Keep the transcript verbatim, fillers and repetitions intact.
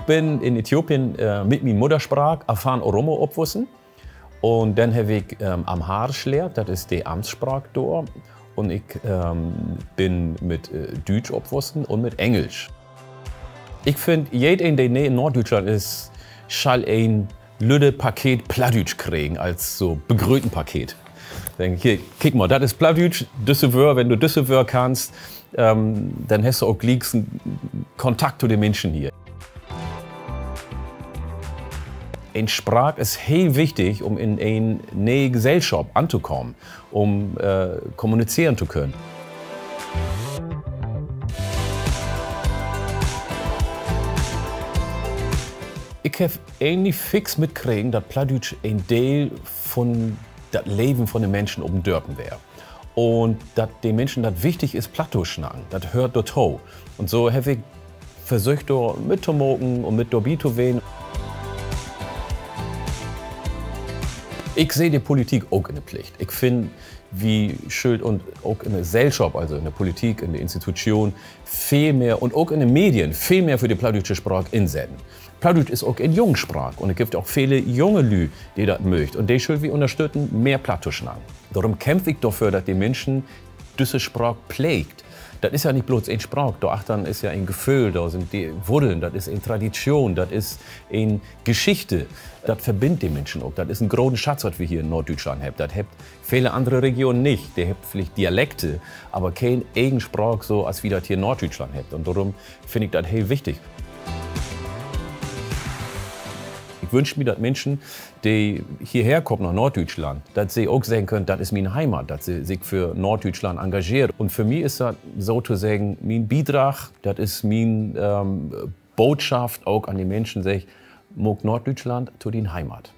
bün in Äthiopien mit mien Mudderspraak Afaan Oromo opwussen. Un denn heff ik Amharisch lehrt, dat is de Amtsspraak dor. Un ik bün mit Düütsch opwussen un mit Engelsch. Ik finn, jedeen, de nee in Noorddüütschland is, schall en lütt Paket Plattdüütsch kriegen as so Begrötenpaket. Denn hier, kiek mal, dat is Plattdüütsch, düsse Wöör, wenn du düsse Wöör kannst, denn hest du ok glieks en Kontakt to de Minschen hier. En Spraak is heel wichtig, um in en ne'e Gesellschop antokamen, um kommunizeren to könen. Ik heff egentlich fix mitkregen, dat Plattdüütsch en Deel vun dat Leven vun de Minschen op 'n Dörpen weer. Un dat de Minschen dat wichtig is, Platt to snacken, dat höört dorto. Un so heff ik versöcht, dor mittomaken un mit dorbi to ween. Ik seh de Politik ok in de Plicht. Ik finn, wi schüllt uns ok in de Sellschop, also in de Politik, in de Institutschoon, veel mehr un ok in de Medien veel mehr för de plattdüütsche Spraak insetten. Plattdüütsch is ok en junge Spraak un dat gifft ok vele junge Lüüd, de dat möögt. Un de schüllt wi ünnerstütten, mehr Platt to snacken. Dorüm kämpf ik dorför, dat de Minschen düsse Spraak pleegt. Dat is ja nich blots en Spraak, dor achtern is ja en Geföhl, dor sünd de Wuddeln, dat is en Traditschoon, dat is en Geschichte. Dat verbinnt de Minschen ok. Dat is en groten Schatz, wat wi hier in Noorddüütschland hebbt. Dat hebbt vele annere Regionen nich. De hebbt villicht Dialekte, aver keen egen Spraak, so as wi dat hier in Noorddüütschland hebbt. Un dorüm finn ik dat heel wichtig. Ik wünsch mi, dat Minschen, de hierher kaamt na Noorddüütschland, dat se ok seggen köönt, dat is mien Heimat, dat se sik för Noorddüütschland engageert. Un för mi is dat sotoseggen mien Bidrag, dat is mien Bootschaft ok an de Minschen, segg: Maak Noorddüütschland to dien Heimat.